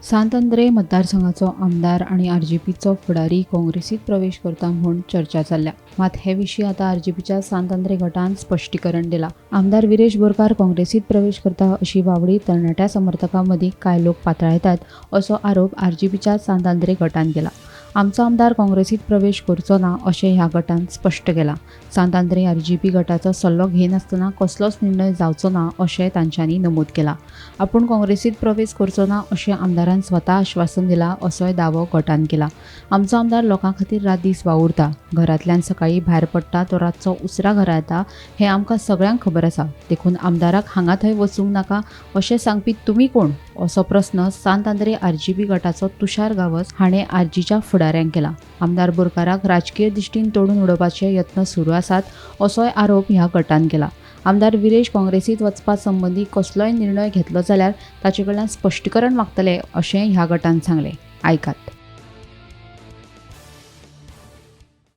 सांत आंद्रे मतदारसंघाचो आमदार आनी आरजीपीचो फुडारी काँग्रेसीत प्रवेश करता म्हूण चर्चा चल्ल्या. मात हे विशीं आतां आरजीपीच्या सांत आंद्रे गटान स्पश्टीकरण दिलां. आमदार विरेश बोरकार काँग्रेसीत प्रवेश करता अशी वावडी तरणाट्या समर्थकां मदीं कांय लोक पातळायतात असो आरोप आरजीपीच्या सांत आंद्रे गटान केला. आमचो आमदार काँग्रेसीत प्रवेश करचो ना अशें ह्या गटान स्पश्ट केलां. सांत आंद्रे आरजीपी गटाचो सल्लो घेनासतना कसलोच निर्णय जावचो ना अशें तांच्यांनी नमूद केलां. आपूण काँग्रेसीत प्रवेश करचो ना अशें आमदारान स्वता आश्वासन दिलां असोय दावो गटान केला. आमचो आमदार लोकां खातीर रात दीस वावुरता. घरांतल्यान सकाळीं भायर पडटा तो रातचो उसरां घरा येता हें आमकां सगळ्यांक खबर आसा. देखून आमदाराक हांगा थंय वचूंक नाका अशें सांगपी तुमी कोण असो प्रस्न सांत आंद्रे आरजीपी गटाचो तुषार गांवस हाणें आरजीच्या फुडाऱ्यांक केला. आमदार बोरकाराक राजकीय दृश्टीन तोडून उडोवपाचे यत्न सुरू आसात असोय आरोप ह्या गटान केला. आमदार विरेश काँग्रेसीत वचपा संबंदी कसलोय निर्णय घेतलो जाल्यार ताचे कडल्यान स्पश्टीकरण मागतले अशें ह्या गटान सांगलें. आयकात.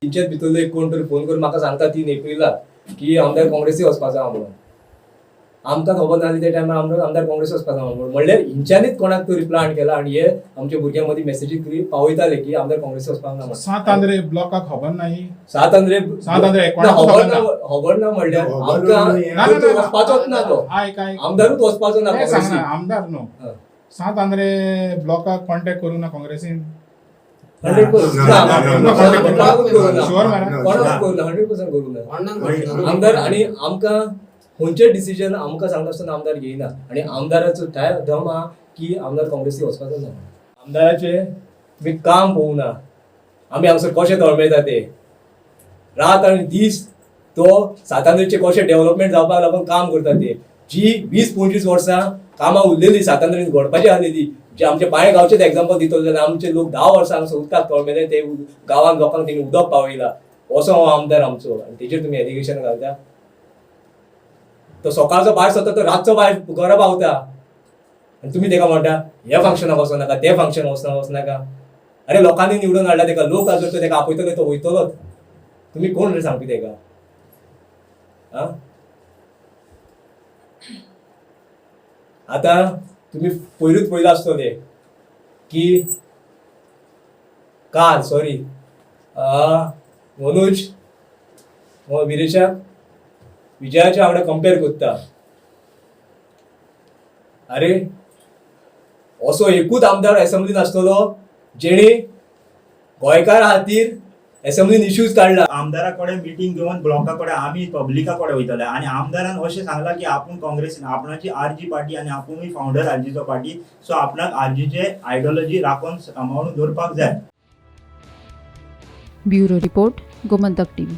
तेंच्याच भितरलो एक कोण तरी फोन करून म्हाका सांगता 3 एप्रिलाक की आमदार काँग्रेसी वचपाचो आहा म्हणून. आमकां खबर नासली त्या टायमार आमदार काँग्रेस वचपाचो आहा म्हणून. म्हणल्यार हिंच्यांनीच कोणाक तरी प्लान केला आनी हे आमच्या भुरग्यां मदीं मेसेजी पावयताले की आमदार काँग्रेस वचपाक ना म्हणून. सांत आंद्रे ब्लॉकाक खबर नाही. सांत आंद्रे सांत आंद्रे ना, कोणाक खबर ना, खबर ना म्हणल्यार आमकां तो वचपाचोच ना तो आमदारूच वचपाचो ना काँग्रेसीक. आमदार न्हू, सांत आंद्रे ब्लॉकाक कॉन्टेक्ट करूं ना काँग्रेसीन. 100% करूं ना आमदार. आनी आमकां खंयचे डिसिजन आमकां सांगनासतना आमदार घेयना आनी आमदाराचो दम आहा की आमदार काँग्रेसी वचपाचो ना. आमदाराचे तुमी काम पळोवना, आमी हांगसर कशें तळमेळटा ते रात आनी दीस तो सांत आंद्रेचें कशें डेव्हलपमेंट जावपाक लागून काम करता ते. जी 20-25 वर्सां कामां उरलेली सांत आंद्रेन घडपाची आसलेली, जे आमचे पांय गांवचेच एग्जाम्पल दितलो जाल्यार आमचे लोक 10 वर्सां हांगसर उदकाक तळमेले ते गांवांत लोकांक तेणी उदक पावयला. असो हो आमदार आमचो आनी तेजेर तुमी एलिगेशन घालता. तो सकाळचो भायर सरता तो रातचो भायर घरा पावता आनी तुमी तेका म्हणटा हे फंक्शनाक वचो नाका, ते फंक्शनाक वचनाका. अरे लोकांनी निवडून हाडला तेका, लोक आजर तो तेका आपयतले तो वयतलोच. तुमी कोण रे सांगपी तेका? आं, आतां तुमी पयरूच पयलां आसतले की काल सॉरी मनोज विरेशाक विजयाच्या वांगडा कंपेर करता. अरे असो एकूच आमदार एसेंब्लीन आसतलो जेणे गोंयकारा खातीर एसेंब्लीन इश्यूज काडला. आमदारा कडेन मिटींग घेवन ब्लॉका कडेन आमी पब्लिका कडेन वयतले आनी आमदारान अशें सांगलां की आपूण काँग्रेसीन आपणाची आरजी पार्टी आनी आपुणूय फावंडर आरजीचो पार्टी, सो आपणाक आरजीचे आयडियोलॉजी राखून सांबाळून दवरपाक जाय. Bureau report, Gomantak TV.